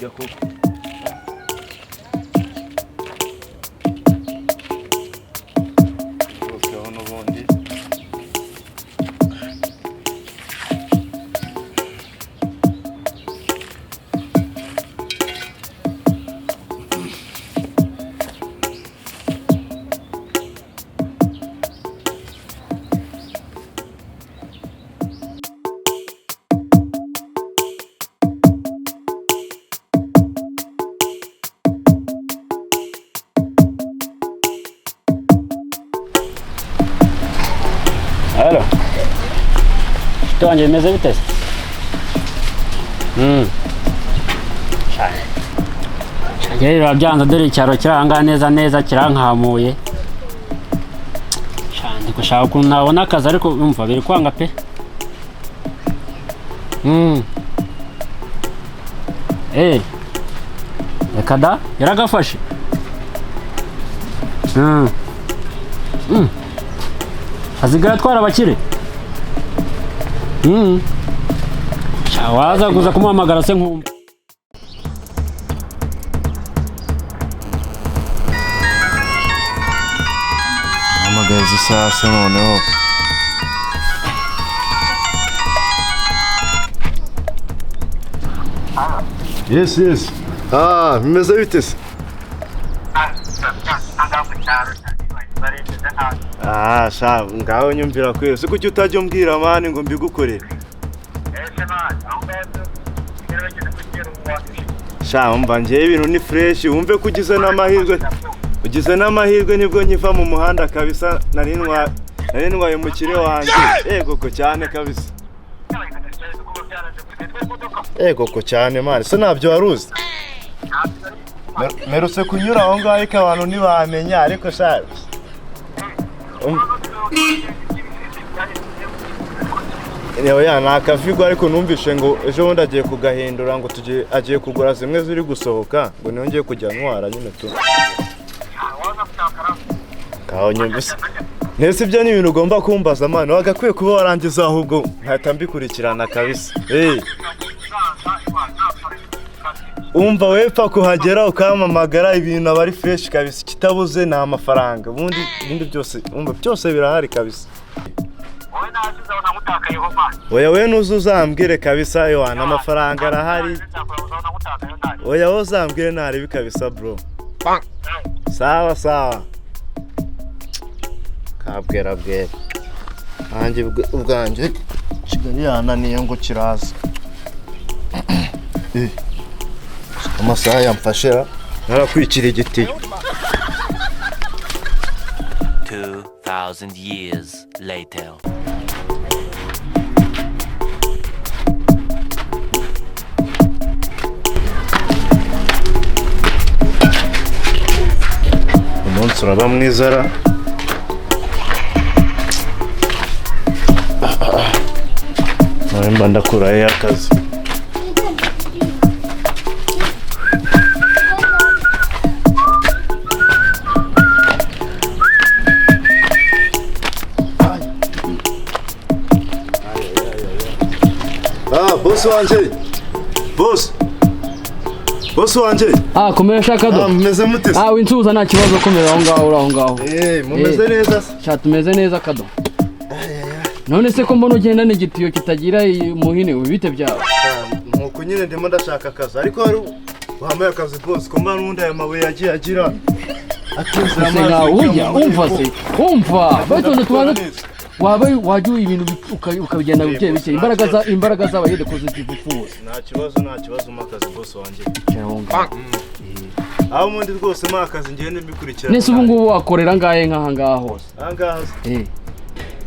Kwiga koko. Rwose n'ubundi. Halo. Shito wanjye, bimeze bite se? Cyane. Cyane biba byanze, dore icyaro kiri aha ngaha neza neza kirankamuye. Cyane ndi gushaka ukuntu nabona akazi, ariko umva biri kwanga pe. Reka da, yaragafashe. Asigaye atwara abakire. Sha, waza kuza kumuhamagara se nkumva. Hamagaye izi saha se noneho? Yes. Ah, bimeze bite se? Ah, sha, ngaho nyumvira kwezi. Se kuki utajya umbwira, man, ngo mbigukorere? Sha, umva, njyewe ibintu ni fresh, wumve ko ugize n'amahirwe. Ugize n'amahirwe nibwo nkiva mu muhanda kabisa, nari ntwaye umukire wanjye. Yego ko cyane kabisa. Yego ko cyane, man, se ntabyo wari uzi? Mperutse kunyura aho ngaho ariko abantu ntibamenya, ariko sha. Oya, ni akavigo, ariko numvishe ngo ejo bundi agiye kugahindura, ngo tugiye agiye kugura zimwe ziri gusohoka, ngo niyo ngiye kujya ntwara nyine tu. Ngaho nyumvise. Nese ibyo ni ibintu ugomba kumbaza, man? Wagakwiye kuba warangiza ahubwo nkahita mbikurikirana kabisa. Umva, wepfa kuhagera ukampamagara, ibintu aba ari fresh kabisa. Ikitabuze ni amafaranga, ubundi ibindi byose, umva, byose birahari kabisa. Oya, we nuza uzambwire kabisa, ewana, amafaranga arahari. Oya, wowe uzambwire ntaribi kabisa, bro. Sawa sawa. Kabwera bwera nanjye ubwanjye Kigali yananiye ngo kiraza. Amasaha yamfashera narakwikira igitiyo. 2,000 years later. Umunsi uraba mwiza ra. None mba ndakurayo akazi. Ah, boss wanjye, boss, boss wanjye. Ah, komera shaka. Ah, mumeze mute se? Ah, winsuhuza, nta kibazo, komera aho ngaho, uri aho ngaho. Eh, mumeze neza se? Sha, tumeze neza, kado. None se ko mbona ugenda n'igitiyo kitagira umuhini, bite byawe? Nuko nyine ndimo ndashaka akazi, ariko hari wampaye akazi, boss? Ko mbona n'ubundi aya mabuye yagiye agira ateza Se nkawe ujya umva se, umva batonze tubanze waba wajya ibintu ukabigenda buke buke, imbaraga z'abayede ko zipfuza. Nta kibazo, nta kibazo, umpa akazi, boss wanjye. Icara aho ngaho. Aho ubundi rwose mpa akazi, ngende mbikurikirana. Nese ubu ngubu wakorera ngahe nk'aha ngaha hose? Aha ngaha se? Eh.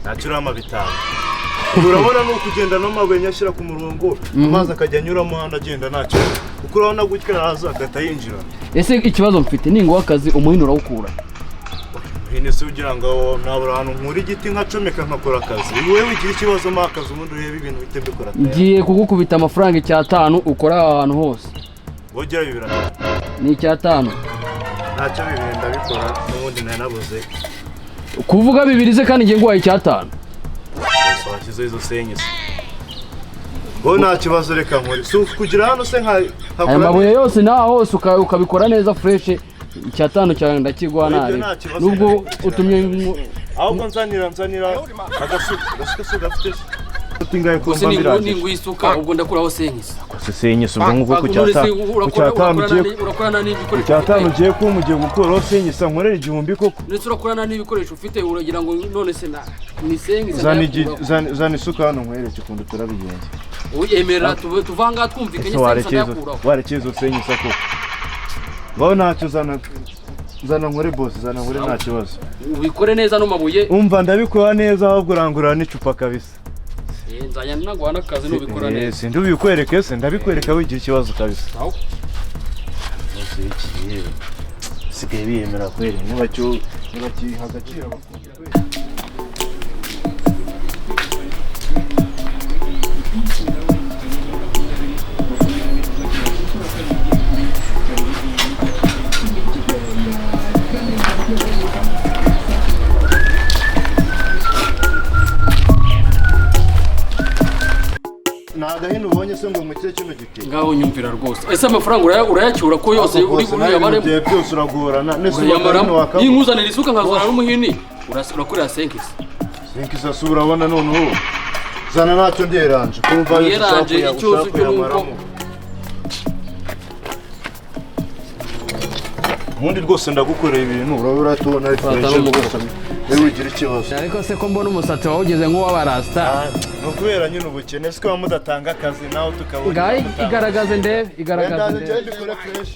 Ntacyo, urama 5. Urabona ni ukugenda n'amabuye nyashyira ku murongo, amazi akajya anyuramo hano agenda, nta kibazo, kuko urabona gutya araza agahita yinjira. Ese ikibazo mfite, ninguha akazi, umuhini urawukura? Hene se ugira ngo nabura ahantu nkura igiti nkacomeka nkakora akazi? Wowe ugira ikibazo, mpa akazi, ubundi urebe ibintu bihite mbikora. Ngiye kugukubita amafaranga 5,000 ukora aha hantu hose. Wogera 2,5? Ni 5,000. Ntacyo, 2 ndabikora, n'ubundi nari nabuze. Kuvuga 2 se kandi ngiye nguhaye 5,000? Gusa washyizeho izo senye se? Wowe nta kibazo, reka nkore. Si kugira hano se nka Aya nkakora mabuye yose naho hose ukabikora neza fresh, icyatanu cyawe ndakigwa Ibyo nabi nta kibazo. nubwo utumye Ahubwo nzanira agasuka, se gafite se ingahe ko mba mbirangije? Ninguha ubwo ndakuraho senkisi. Se senyisa ubwo nguko ku cyatanu ugiye Urakorana n'ibikoresho cyatanu ugiye kumpa, ugiye gukuraho senyisa nkorera 1000 koko? Ndetse urakorana n'ibikoresho ufite, uragira ngo none se na ni senkisi? Zana isuka hano nkwereke ukuntu turabigenza. Emera tuve ahangaha twumvikanye. Ese Senkisi warekeza ndayakuraho. Warekeza senyisa koko? Ngaho ntacyo, zana nkore boss, zana nkore, nta kibazo. Ubikore neza no mabuye. Umva, ndabikora neza, ahubwo urangurura n'icupa kabisa. Nzajya naguha n'akazi nubikora neza. Sindi ubikwereke se, ndabikwereka, wigira ikibazo kabisa. Sawa. Sigaye biyemera kweri, nibakiha agaciro bakunda kweri. Ni agahini ubonye se ngo mukire kino gitebo? Ngaho nyumvira rwose, ese amafaranga urayacyura ko yose uri Uri buyamaremo? Byose uragorana nese agahini Urayamaramo. wakabona? Ninkuzanira isuka nkazana n'umuhini, urakorera senkisi. Senkisi ase urabona noneho? Zana, ntacyo, ndiyeranje kumva yose ushaka Ndiyeranje, icyo uzi ushaka cyo ni uko- kuyamaramo. Ubundi rwose ndagukorera ibintu, uraba uratubona ari fresh n'umugongo. Rwose niba ugira ikibazo. Ariko se ko mbona umusatsi wawe ugeze nk'uw'abarasta? Ni ukubera nyine ubukene, siko baba mudatanga akazi nawe tukabona. Ngaho igaragaze ndebe, igaragaze Wenda ndebe. ngende mbikore fresh.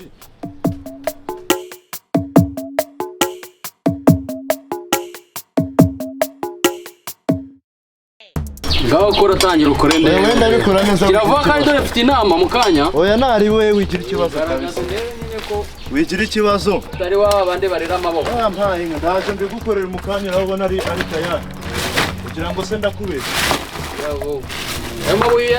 Ngaho kora, tangira ukore ndebe. Wenda bikora neza. Gira vuba kandi dore mfite inama mu kanya. Oya, ntari we, wigira ikibazo kabisa. Igaragaze ndebe nyine ko Wigira ikibazo. utari wa bandi barera amaboko. Wampaye inka, ndaje mbigukorera mu kanya, urabona ari tayari kugira ngo se ndakubeshya? Bravo. Ayo mabuye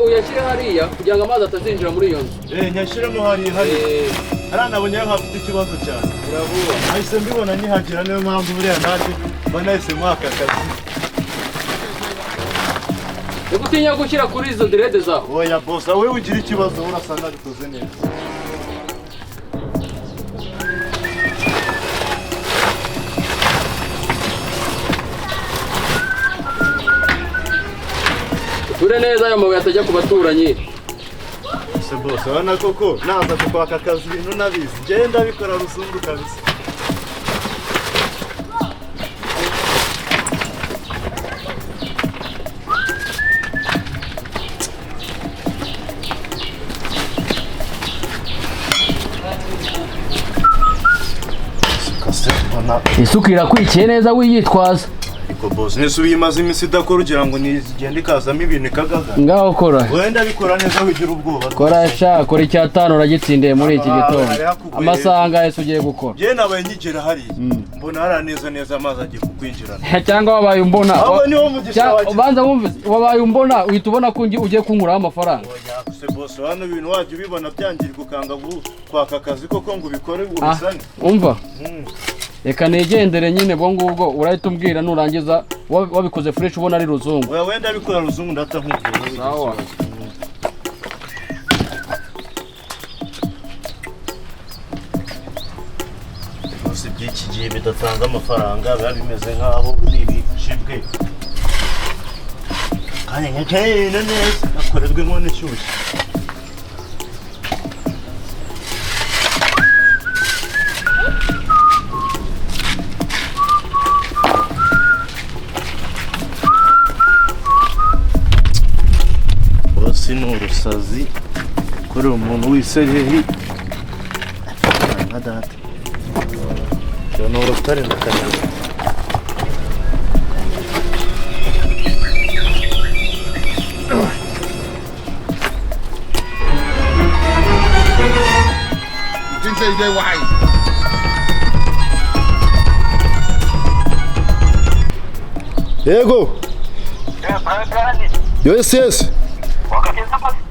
uyashyire hariya kugira ngo amazi atazinjira muri iyo nzu. Eh, nyashyiremo hariya hariya. Hariya nabonye hafite ikibazo cyane. Bravo. Nahise mbibona nkihagera, niyo mpamvu buriya nanjye mba nahise mwaka akazi. Reka utinya gushyira kuri izo direde zawe. Oya bosa, wowe ugira ikibazo, urasa nabikoze neza. Uture neza ayo mabuye atajya ku baturanyi. Se bose, urabona koko naza kukwaka akazi ibintu nabizi, genda bikora ruzungu kabisa. Kase mbona Isuka irakwikiye neza, wiyitwaza. Ariko boss, nese ubimaze iminsi idakora ugira ngo nigenda ikazamo ibintu ikagaga? Ngaho kora. Wenda bikora neza, wigira ubwoba. Kora sha, kora, icyatanu uragitsindiye muri iki gitondo. Hari hakugoye. Amasaha angahe se ugiye gukora? Njye nabaye nkigera hariya mbona hariya neza neza amazi agiye kukwinjirana. Cyangwa wabaye umbona? Ahubwo niwo mugisha wagize. Ubanza wumve, wabaye umbona uhita ubona ko ugiye kunkuraho amafaranga. Oya se boss, hano ibintu wajya ubibona byangirika ukanga kwaka akazi koko ngo ubikore Ah, ubisane. umva, reka nigendere nyine, ubwo ngubwo urahita umbwira nurangiza wabikoze fresh ubona ari ruzungu. Oya, wenda bikora ruzungu, ndata nkubwira. Sawa. Rwose by'iki gihe bidatanga amafaranga biba bimeze nk'aho ni ibicibwe, kandi nkagenda neza hakorerwa inkono ishyushye. Bosi ni urusazi ukorera umuntu w'isereri nka data. Ni urutare ndakareba. Think say they wise. Yego. Yes, yes.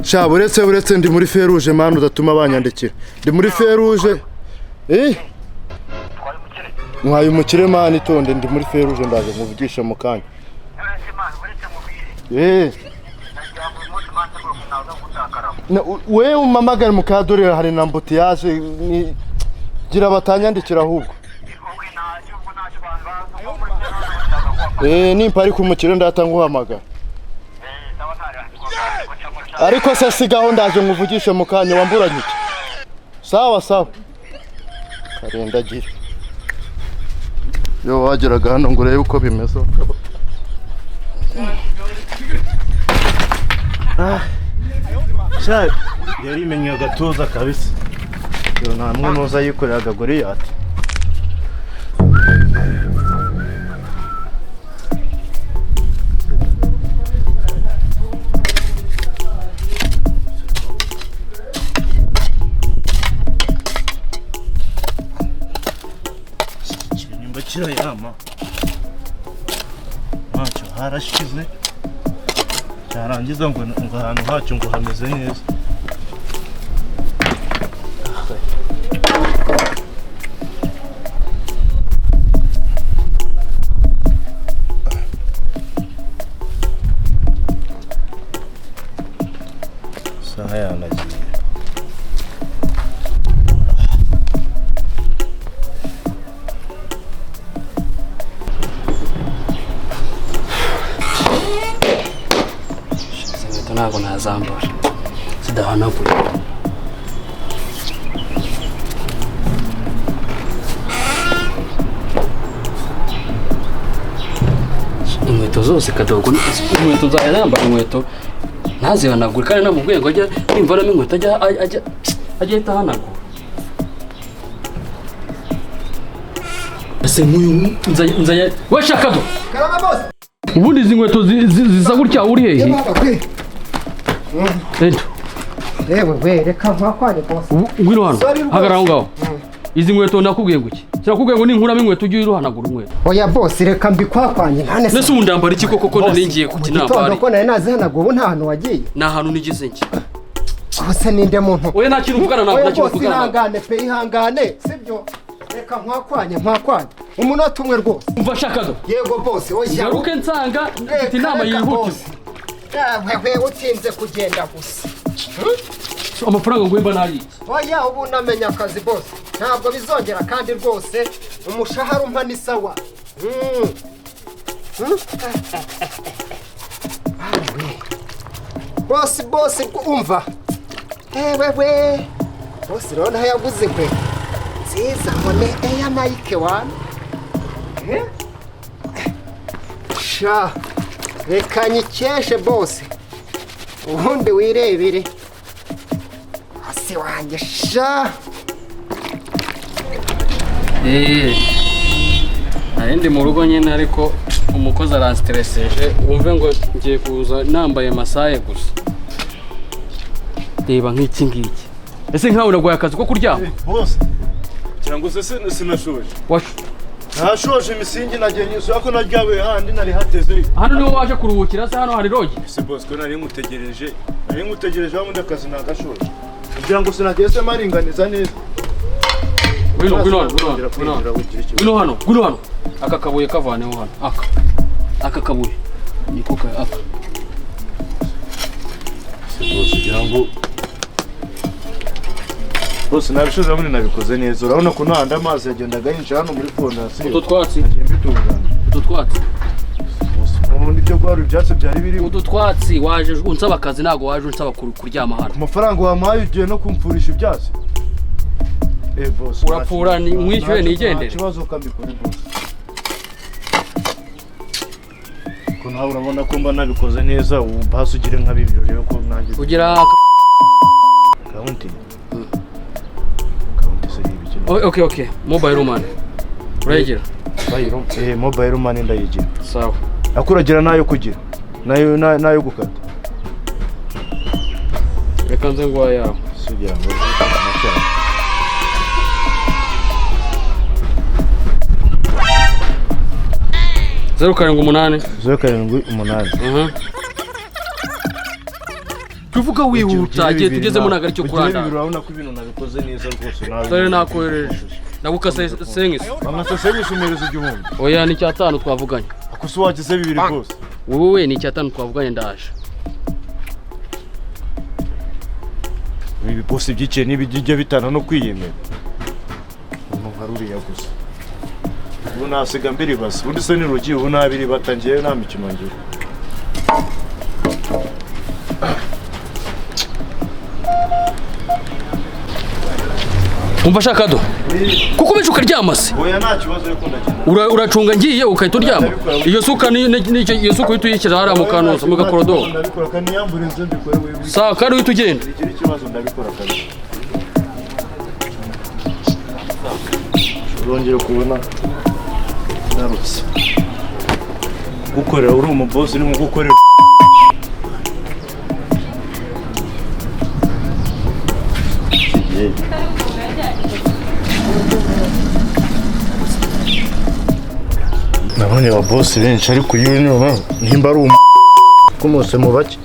Sha, buretse ndi muri feruje mani, udatuma banyandikira. Ndi muri feruje. Eh? Mwaye umukire mani, itonde, ndi muri feruje, ndaje nkuvugisha mu kanya. Eh. We umpamagare mu kadore, hari na embouteillage, gira batanyandikira ahubwo. Nimpa ariko umukire ndahita nguhamagara. Ariko se sigaho, ndaje nkuvugishe mu kanya. Wamburanye iki? Sawa sawa, karendagira. Iyo wageraga hano ngo urebe uko bimeze. Sha, yarimenye agatuza kabisa. Yo, nta mwe nuza yikoreraga Goliyati. Nimba kirayama ntacyo harashize, cyarangiza ngo ahantu hacyo ngo hameze neza. Isaha yanagiye. Izi nkweto ntabwo nazambara zidahanaguye. Inkweto zose kadogo, inkweto nzajya nambara inkweto ntazihanagure, kandi namubwiye ngo ajya nimvanamo inkweto ajya ahita ahanagura. Ese nk'uyu nzajya we shakado? Karama boss. Ubundi izi nkweto zisa gutya uri hehe? Baba we. Ento. Yewe we, reka nkwakwanye boss. Ngwino hano. Sorry rwose. Hagarara aho ngaho. Izi nkweto nakubwiye ngo iki? Kirakubwiye ngo ninkuramo inkweto ujye uruhanagura inkweto. Oya boss, reka mbikwakwanye ntane. Nese ubu ndambara iki koko, ko nari ngiye ku Mu gitondo kinambari? ko nari nazihanaguye, ubu nta hantu wagiye. Ni ahantu nigeze njye? Gusa ninde muntu? Oya, nta kintu uvugana nawe. Oya Nta kintu boss, uvugana nawe. ihangane pe, ihangane, sibyo? Reka nkwakwane umunota umwe rwose. Umva shakado. Yego boss, oya. Ngaruke nsanga mfite inama Reka, yihutirwa. boss. Yewe we, utinze kugenda gusa. Amafaranga nguhemba nayiki? Oya, ubu namenye akazi boss, ntabwo bizongera kandi rwose umushahara umpa ni sawa. Ah, we. Boss, boss, umva ewe we boss, rero naho yaguze inkweto nziza ngo ni eya Nike wani. Eh? Sha, reka nyikeshe boss, ubundi wirebere hasi wanjye sha. Nari ndi mu rugo nyine, ariko umukozi aransitereseje. Wumve ngo ngiye kuza nambaye masaye gusa. Reba nk'iki ngiki. Ese nkawe naguhaye akazi ko kuryama? Bose cyangwa se sinashoje. Nashoje imisingi, nagiye nyisura ko naryabuye handi nari hateze. Hano niho waje kuruhukira se? Hano hari lodge? Ese boss, ko nari nkutegereje wabundi akazi nagashoje kugira ngo sinageze maringaniza neza. Ngwino, ngwino hano, ngwino hano, ngwino hano. Ngwino hano, ngwino hano. Aka kabuye kavaneho hano. Aka kabuye niko ka aka. Boss, kugira ngo bose nabishoje ubundi nabikoze neza. Urabona ko nta amazi yagendaga yinjira hano muri fondasiyo. Utu twatsi. Nagiye mbitunganya. Utu twatsi. Ubundi ibyo gwari ibyatsi byari birimo. Utu twatsi. Waje unsaba akazi, ntabwo waje unsaba kuryama hano. Amafaranga wampaye ugiye no kumfurisha ibyatsi. Eh boss. Urapfura, mwishyure nigendere. Nta kibazo, ukambikore boss. Ko nawe urabona ko mba nabikoze neza, ubu basi ugire nka bibiri urebe ko nanjye. Ugira Account. Account se ni ibiki? Oh, okay, mobile money urayigira? Mobile money ndayigira. Sawa. Akuragira nayo kugira. Nayo nayo gukata. Reka nze nguha yawe. Sugira ngo cyane. 078. 078. Tuvuga wihuta, igihe tugezemo ntabwo aricyo Ugire kurandara. bibiri, urabona ko ibintu nabikoze neza rwose nawe. Dore nakohereje, nagukase senkisi. Amasa senkisi umuhereza 1000. Oya, ni icyatanu twavuganye. Ako se wagize bibiri rwose. Wowe ni icyatanu twavuganye, ndaje. Ibi bosi byiciye n'ibijya bitana no kwiyemera. Umuntu nka ruriya gusa. Ubu nasiga mbiribase. Ubundi se ni rugi ubu nabiribata ngewe nta mikino ngira. Umva shakado. Kuko ubishe ukaryama se. Oya nta kibazo ariko ndagenda. Uracunga ngiye ukahita uryama. Iyo suka ni iyo suka uhita uyishyira hariya mu kanuza mu gakorodo. Ndabikora kandi niyambure nze mbikore wewe. Sawa kandi uhita ugenda. Igira ikibazo ndabikora kabisa. Urongera kubona narutse. Gukorera uri umubosi ni nko gukorera Nabonye aba bosi benshi ariko uyu ni nimba ari ukomotse mu bake.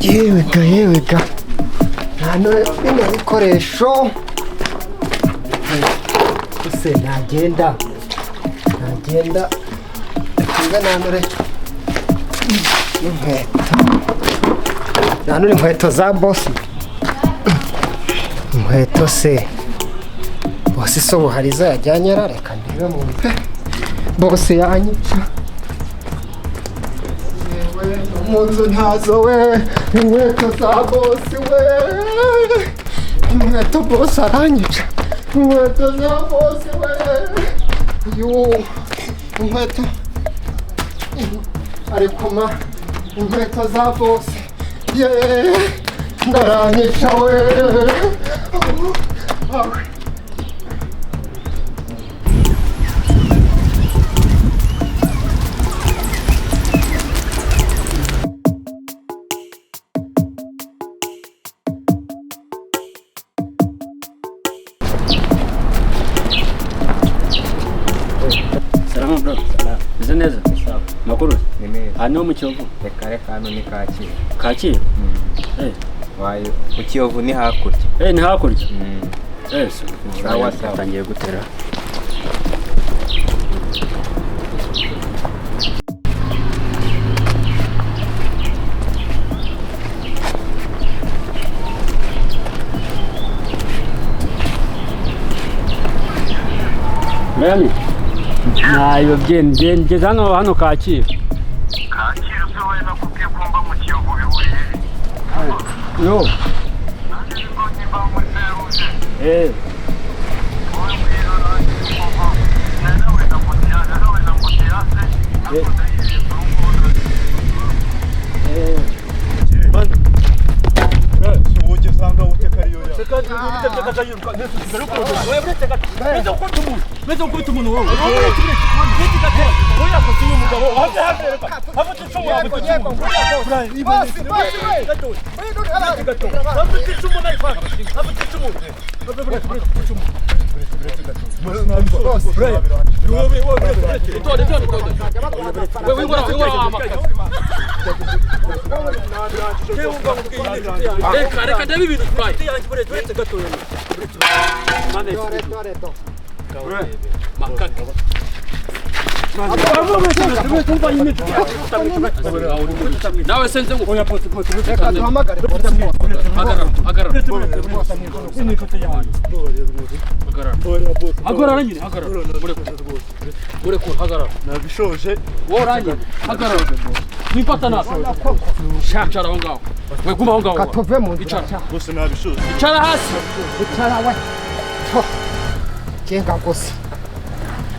Yewega yewega hano bino bikoresho ese nagenda nagenda nanure inkweto nanure inkweto za bosi inkweto se bosi so buhari zo yajyanye arareka ndebe mu mpe bosi yanyica munzu ntazo we inkweto za bosi we inkweto bosi aranyica inkweto za bosi we yo inkweto ari kuma inkweto za bosi ye ndaranyica we. Salama bro. Salama. Meze neza? Sawa. Makuru? Ni meza. Hano mu Kiyovu? Reka reka hano ni Kacyiru. Kacyiru? Eh. Wayo mu Kiyovu ni hakurya. Eh ni hakurya? Eh sawa sawa. Tangiye gutera. Mami. Nayo ngeze hano Kacyiru. Kacyiru se wowe nakubwiye ko mba mu Kiyovu bihuriye he? Yo. Nanjye nibwo nkiva muri Feruje. Eh. se ariko ndayirinda ubu ngubu. Wowe usanga uteka ariyo yawe. Bosi, bosi, we. Itonde, itonde, itonde. Wewe wingora, wingora wamakazi. Reka, reka ndebe ibintu utwaye. Dore, dore, dore. Makaka. Nawe senze ngo Reka duhamagare polisi. hagarara, hagarara. Hagarara. Hagarara nyine, hagarara. Murekure. Murekure, hagarara. Nabishoje. Wowe uranyine, hagarara. Wimfata nabi. Icara aho ngaho. We guma aho ngaho. Katuve mu nzira. Icara. Bose nabishoje. Icara hasi. Icara we. Pho. Kinga gusa.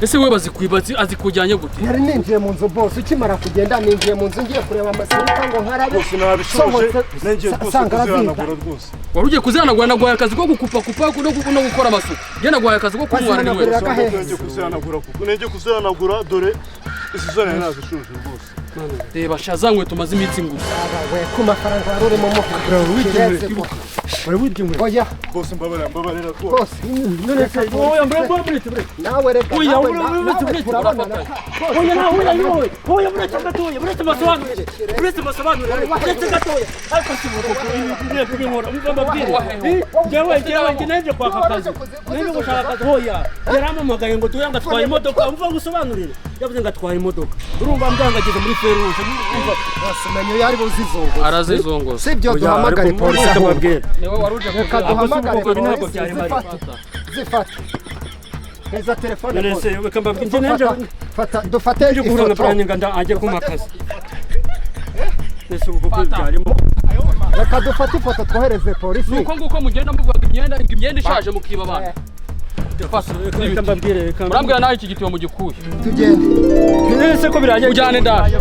Ese we bazikwiba azikujyanye gute? Nari ninjiye mu nzu bose, ukimara kugenda ninjiye mu nzu ngiye kureba amasirika ngo nkarabe. Bose nabishoje. Ngiye rwose Sanga arazinda. kuzihanagura rwose. Wari ugiye kuzihanagura, naguhaye akazi ko gukupakupa no gukora amasuku. Njye naguhaye akazi ko kunywarira inkweto. Wazihanagurira gahehe. Ngiye kuzihanagura kuko ngiye kuzihanagura, dore izi zo nari nazishoje rwose. Reba sha, za nkweto maze iminsi ngusa. Aba we, ku mafaranga wari urimo muha. Kireze ko. Oya, Bose mbabarira, mbabarira rwose. bose. Nawe reka, nawe, nawe turabonana. Oya, nawe, oya, yowe. Oya, buretse gatoya, buretse basobanurire. Buretse basobanurire, buretse gatoya. Ariko si ubu koko ibi kubinkora, umva mbabwire. Jewe, njye naje kwaka akazi. Naje gushaka akazi. Oya, yarampamagaye ngo tuye ngo atwaye imodoka. Umva ngusobanurire. Yavuze ngo atwaye imodoka. Urumva mbwangageze muri feruje. Umva. Bose menya uyo ari buzizunguze. Arazizunguza. Si byo, duhamagare polisi ahubwo. Niwe wari uje Reka kuzihanagura. duhamagare Ubwo ntabwo polisi byari bari. zifate. Zifate. Izo telefone None bose. se, reka mbabwire, njye naje Fata, fata, dufate naje guhura na ifoto. Brian ngo ajye kumpa akazi. Ese ubu koko byarimo. Reka dufate ifoto twohereze polisi. Nuko nguko mugenda muvuga ngo imyenda ishaje mukiba abantu. Fata. Reka mbabwire, reka Murambwira nawe iki gitiyo mugikuye. Tugende. None se ko birangiye. Ujyane ndaje.